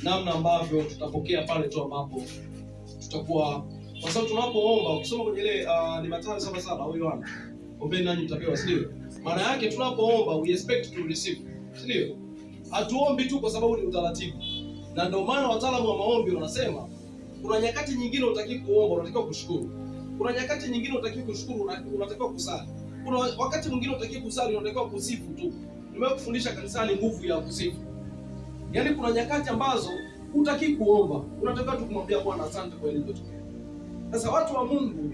Namna ambavyo tutapokea pale tu ambapo tutakuwa, kwa sababu tunapoomba, ukisoma kwenye ile ni Mathayo 7:7 au Yohana, ombeni nanyi mtapewa, si ndio? Maana yake tunapoomba we expect to receive, si ndio? Hatuombi tu kwa sababu ni utaratibu, na ndio maana wataalamu wa maombi wanasema kuna nyakati nyingine hutaki kuomba, unatakiwa kushukuru. Kuna nyakati nyingine hutaki kushukuru, unatakiwa kusali. Kuna wakati mwingine hutaki kusali, unatakiwa kusifu tu. Nimewahi kufundisha kanisani nguvu ya kusifu. Yaani kuna nyakati ambazo hutaki kuomba, unatakiwa tu kumwambia Bwana asante kwa iliyotokea. Sasa watu wa Mungu,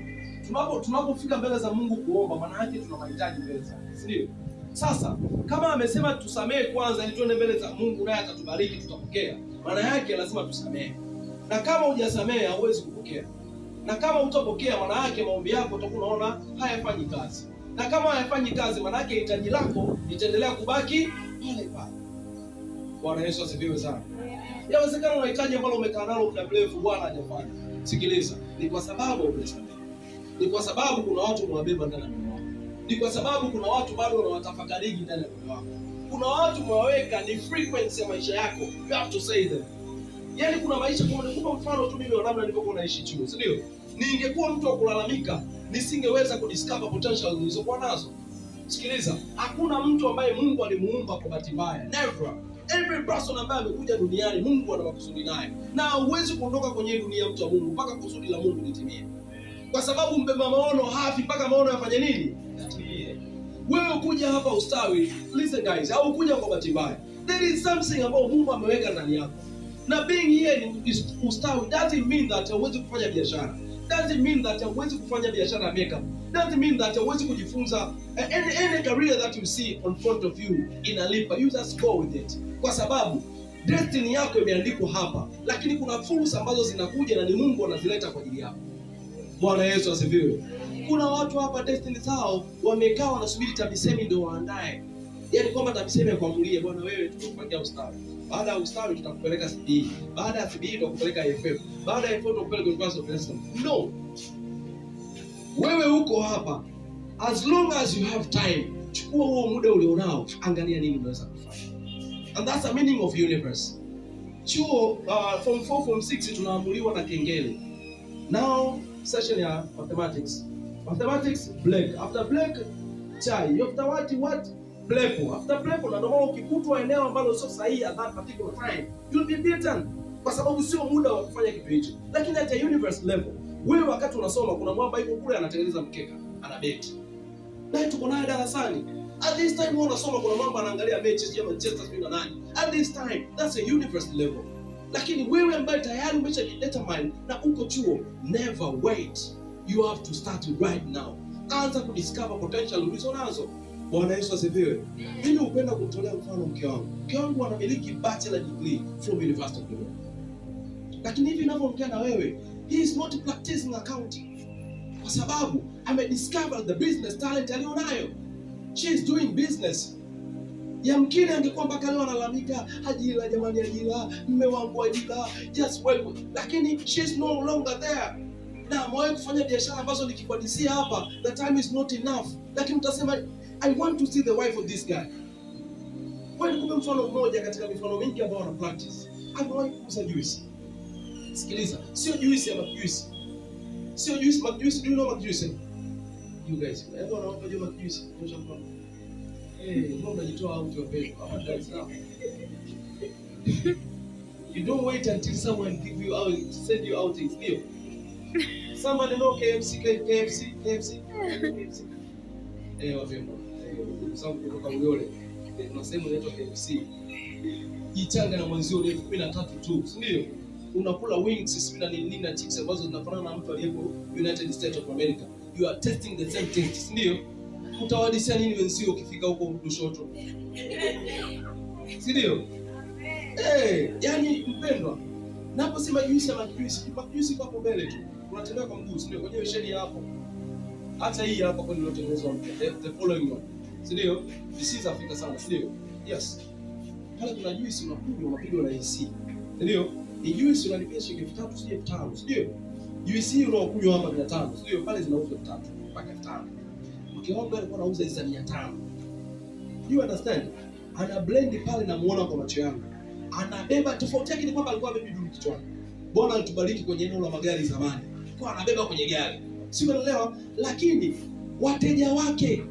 tunapofika mbele za Mungu kuomba, maana yake tuna mahitaji mbele zake, si ndio? Sasa kama amesema tusamehe kwanza ili tuende mbele za Mungu naye atatubariki, tutapokea. Maana yake lazima tusamehe, na kama hujasamehe hauwezi kupokea, na kama utapokea, maana yake maombi yako utakuwa unaona hayafanyi kazi, na kama hayafanyi kazi, maana yake hitaji lako litaendelea kubaki pale pale. Bwana Yesu asifiwe sana. Yawezekana unahitaji ambalo umekaa nalo muda mrefu, Bwana hajafanya. Sikiliza, ni kwa sababu hujasamehe, ni kwa sababu kuna watu umewabeba ndani ya moyo wako, ni kwa sababu kuna watu bado unawatafakariji ndani ya moyo wako, kuna watu umewaweka ni frequency ya maisha yako, you have to say them. Yaani kuna maisha, kwa nikupa mfano tu mimi wa namna nilivyokuwa naishi chuo, si ndio? Ningekuwa mtu wa kulalamika, nisingeweza kudiscover potential nilizokuwa nazo. Sikiliza, hakuna mtu ambaye Mungu alimuumba kwa bahati mbaya. Never. Every person ambaye amekuja duniani Mungu ana makusudi naye, na huwezi kuondoka kwenye hii dunia, mtu wa Mungu, mpaka kusudi la Mungu litimie, kwa sababu mbeba maono hafi mpaka maono yafanye nini? Yatimie. Wewe kuja hapa Ustawi, listen guys, au kuja kwa bahati mbaya, there is something ambayo Mungu ameweka ndani yako, na being here in Ustawi doesn't mean that huwezi kufanya biashara, doesn't mean that huwezi kufanya biashara ya makeup, doesn't mean that huwezi kujifunza any career that you see on front of you inalipa, you just go with it, kwa sababu destiny yako imeandikwa hapa, lakini kuna fursa ambazo zinakuja na ni Mungu anazileta kwa ajili yako. Bwana Yesu asifiwe. Kuna watu hapa destiny zao wamekaa wanasubiri TAMISEMI ndio waandae, yaani kwamba TAMISEMI akuamulie, bwana wewe, tumekupangia Ustawi, baada ya Ustawi tutakupeleka CBE, baada ya CBE tutakupeleka IFM, baada ya IFM tutakupeleka University of Dar es Salaam. No, wewe uko hapa, as long as you have time, chukua huo muda ulionao, angalia nini unaweza kufanya, and that's the meaning of universe. Chuo form 4, form 6 tunaamuliwa na kengele. Now session ya mathematics. Mathematics break. After break chai. After what what break. After break, na ndio maana ukikutwa eneo ambalo sio sahihi at that particular time, you'll be beaten, kwa sababu sio muda wa kufanya kitu hicho. Lakini at a universe level, wewe wakati unasoma kuna mwamba yuko kule anatengeneza mkeka, ana beti. Na tuko naye darasani. At this time wewe unasoma, kuna mwamba anaangalia mechi ya Manchester sijui na nani. At this time, that's a universe level. Lakini wewe ambaye tayari umesha determine na uko chuo, never wait. You have to start right now. Anza kudiscover potential ulizo nazo. Bwana Yesu asifiwe. Mimi hupenda kumtolea mfano mke wangu. Mke wangu anamiliki bachelor degree from University of Dodoma. Lakini hivi ninavyoongea na wewe, he is not practicing accounting, kwa sababu amediscover the business talent aliyonayo. She is doing business. Yamkini angekuwa mpaka leo analalamika, ajira jamani, ajira, mme wangu ajira, just wait. Lakini she is no longer there. Na amewahi kufanya biashara ambazo nikikuhadisia hapa, the time is not enough, lakini utasema, "I want to see the wife of this guy." Wewe, nikupe mfano mmoja katika mifano mingi ambao wana practice. Amewahi kuuza juice. Sikiliza, sio juice ya McJuice. Sio juice McJuice, do you know McJuice? You guys, hebu wanajua McJuice? Nyosha mkono. Eh, mbona unajitoa out wapendwa? Hapa Dar es Salaam. You don't wait until someone give you out, send you outings, ndio? Somebody know KFC, KFC, KFC, KFC. Eh, wapendwa. Eh, ndugu zangu kutoka Uyole. Kuna sehemu inaitwa KFC. Jichanga na mwenzio ni 13,000 tu, si ndio? Unakula wings sijui na nini nini na chips ambazo zinafanana na mtu aliyeko United States of America. You are tasting the same taste, si ndio? Utawadisia nini wenzio ukifika huko Lushoto? Si ndio? Eh, yani mpendwa, naposema juisi ya McJuice, McJuice iko hapo mbele tu. Unatembea kwa mguu, si ndio? Kwenye shedi hapo. Hata hii hapa kwani iliyotengenezwa mpya, the following one. Si ndio? This is Afrika sana, si ndio? Yes. Pale kuna juisi unakunywa, unapigwa na AC. Si ndio? Ni juisi unalipia shilingi 3,000, si 5,000, si ndio? Juisi hii unaokunywa hapa 500, si ndio? Pale zinauzwa 3,000 mpaka 5,000. Mke wangu alikuwa anauza hizi za 500. You understand? Ana blend pale, namuona kwa macho yangu. Anabeba, tofauti yake ni kwamba alikuwa habebi dumu kichwani. Bwana alitubariki kwenye eneo la magari zamani, kwa anabeba kwenye gari, si unaelewa? Lakini wateja wake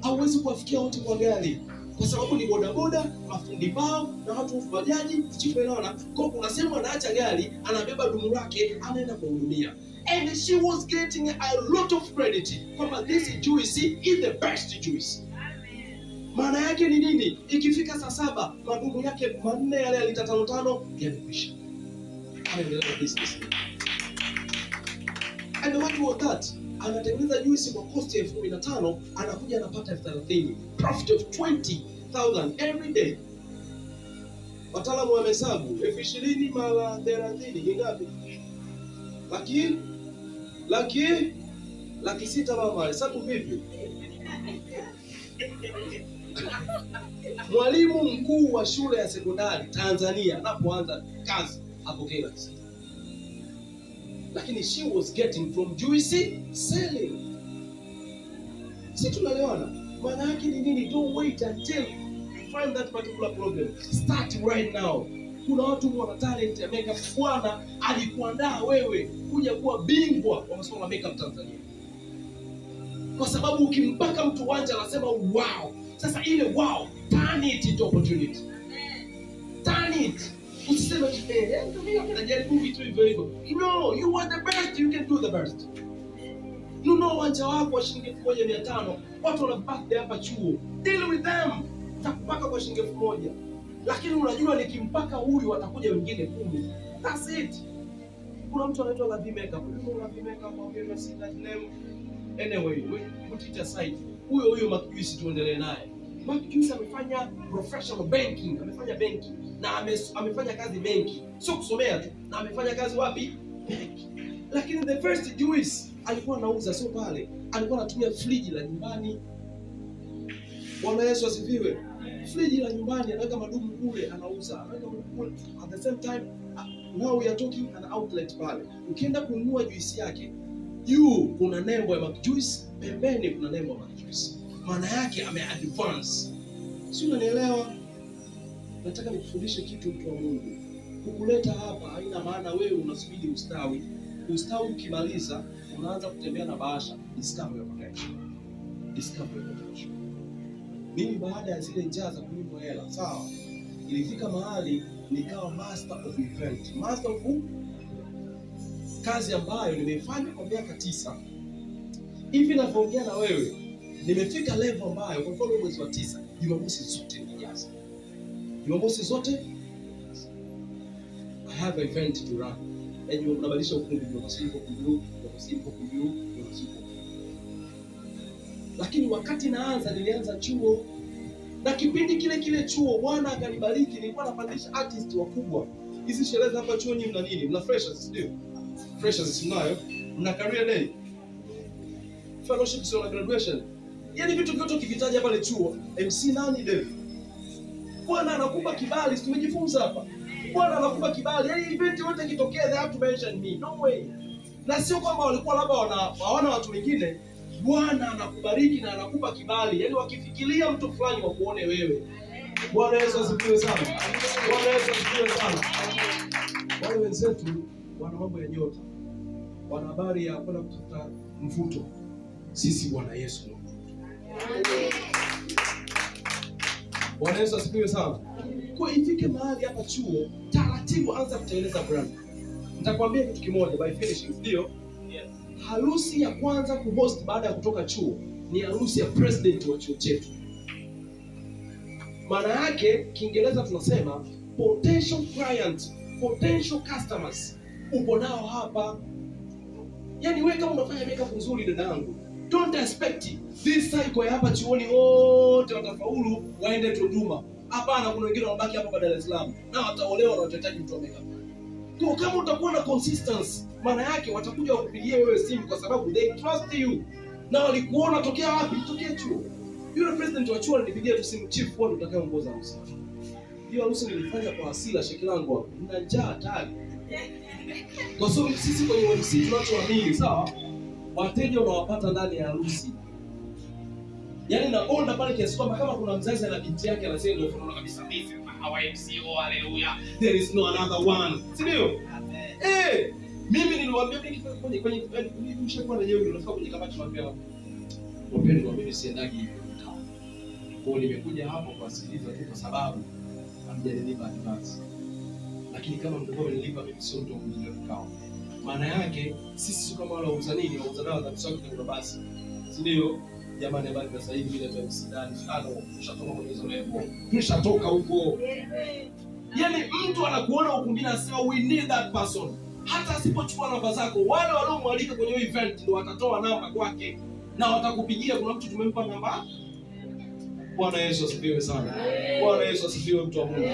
hauwezi kuwafikia wote kwa gari, kwa sababu ni bodaboda, mafundi mbao na watu wa bajaji, sijui unaelewa. Kwa kuna sehemu anaacha gari, anabeba dumu lake, anaenda kuhudumia. And she was getting a lot of credit kwamba this juice is the best juice. Maana yake ni nini? Ikifika saa 7 madumu yake 4 yale ya lita 5 5 yamekwisha. Anaendelea na business. And what was that? Anatengeneza juisi kwa cost ya 15,000, anakuja anapata 30,000. Profit of 20,000 every day. Wataalamu wa hesabu, 20,000 mara 30 ni ngapi? Laki laki 600 mama, hesabu vipi? Mwalimu mkuu wa shule ya sekondari Tanzania anapoanza kazi hapokei 600,000. Lakini she was getting from juice selling. Si tunaelewana? Maana yake ni nini? Don't wait until you find that particular problem. Start right now. Kuna watu wana talent ya makeup. Bwana alikuandaa wewe kuja kuwa bingwa wa masuala ya makeup Tanzania, kwa sababu ukimpaka mtu uwanja anasema wow. Sasa ile wow, turn it into opportunity. Turn it. Usiseme mimi najaribu vitu hivyo hivyo. No, you are the best, you can do the best. Nunua uwanja wako wa shilingi 1,500. Watu wana birthday hapa chuo. Deal with them. Takupaka kwa shilingi 1,000. Lakini unajua nikimpaka huyu watakuja wengine 10. That's it. Kuna mtu anaitwa Lavi Makeup. You know Lavi Makeup, I've never seen that name. Anyway, we put it aside. Huyo huyo Mark Juice tuendelee naye. Mark Juice amefanya professional banking, amefanya benki na amefanya kazi benki, sio kusomea tu, na amefanya kazi wapi? Benki. Lakini the first juice alikuwa anauza sio pale, alikuwa anatumia friji la nyumbani. Bwana Yesu asifiwe. Friji la nyumbani, anaweka madumu kule, anauza, anaweka madumu kule. At the same time, now we are talking an outlet pale. Ukienda kununua juice yake, juu kuna nembo ya Mark Juice, pembeni kuna nembo ya Mark Juice. Maana yake ame advance. Si unanielewa? Nataka nikufundishe kitu, mtu wa Mungu. Kukuleta hapa haina maana wewe unasubiri ustawi. Ustawi ukimaliza, unaanza kutembea na bahasha. Discover your potential. Discover your potential. Mimi baada ya zile njaa za kunyimwa hela, sawa, ilifika mahali nikawa master of event. Master of kazi ambayo nimeifanya kwa miaka 9. Hivi ninavyoongea na wewe, nimefika level ambayo kwa mfano mwezi wa 9, Jumamosi zote nimejaza. Jumamosi zote I have an event to run. Yaani unabadilisha ukumbi, Jumamosi iko ukumbi huu, Jumamosi iko ukumbi huu, Jumamosi iko ukumbi. Lakini wakati naanza, nilianza chuo na kipindi kile kile chuo Bwana akanibariki, nilikuwa napandisha artist wakubwa. Hizi sherehe hapa chuo nyinyi mna nini? Mna freshers, ndio? Freshers mnayo? Mna career day? Fellowship, sio na graduation? Yaani vitu vyote ukivitaja pale chuo, MC nani Dave? Bwana anakupa kibali, si tumejifunza hapa. Bwana anakupa kibali. Yaani event yote ikitokea they have to mention me. No way. Na sio kwamba walikuwa labda hawana watu wengine. Bwana anakubariki na anakupa kibali. Yaani wakifikiria mtu fulani wakuone wewe. Bwana Yesu asifiwe sana. Bwana Yesu asifiwe sana. Wale wenzetu wana mambo ya nyota. Wana habari ya kwenda kutafuta mvuto. Sisi Bwana Yesu ni mvuto. Bwana Yesu asifiwe sana. Kwa ifike mahali hapa chuo, taratibu anza kutengeneza brand. Nitakwambia kitu kimoja by finishing, ndio? Yes. Harusi ya kwanza kuhost baada ya kutoka chuo ni harusi ya president wa chuo chetu. Maana yake Kiingereza tunasema potential client, potential customers upo nao hapa. Yaani wewe kama unafanya makeup nzuri dadangu, don't expect this cycle ya hapa chuoni wote watafaulu waende Tunduma. Hapana, kuna wengine wanabaki hapa Dar es Salaam na wataolewa na watahitaji mtu wa makeup. Kwa kama utakuwa na consistency, maana yake watakuja wakupigie wewe simu kwa sababu they trust you. Na walikuona tokea wapi? Tokea chuo. Yule president wa chuo alinipigia tu simu, chief, wewe ndio utakayeongoza harusi. Hiyo harusi nilifanya kwa hasira, sheki langu hapo. Nina njaa hatari. Kwa sababu sisi kwenye MC tunachoamini, sawa? Wateja unawapata ndani ya harusi. Yaani naona pale kiasi kwamba kama kuna mzazi ana binti yake anasema ndio unaona kabisa mimi. Our MC, oh hallelujah. There is no another one. Si ndio? Eh, mimi niliwaambia mimi nikifika kwenye mimi nimeshakuwa na jeuri, unafika kwenye kamati naambia, "Wapendwa, mimi siendagi hivyo mtaa. Kwa hiyo nimekuja hapa kuwasikiliza tu kwa sababu hamjanilipa advance. Lakini kama mngekuwa mmenilipa, mimi sio mtu wa kuhudhuria vikao." Maana yake sisi sio kama wale wauza nini, wauza dawa za mswaki kwa basi. Si ndio? "Jamani, habari za sasa hivi, mimi naitwa MC Dani." Ah, no, tushatoka kwenye hizo level. Tushatoka huko. Yaani mtu anakuona ukumbini anasema, "We need that person." Hata asipochukua namba zako, wale waliomwalika kwenye hiyo event ndio watatoa namba kwake na watakupigia. "Kuna mtu tumempa namba." Bwana Yesu asifiwe sana. Bwana Yesu asifiwe, mtu wa Mungu.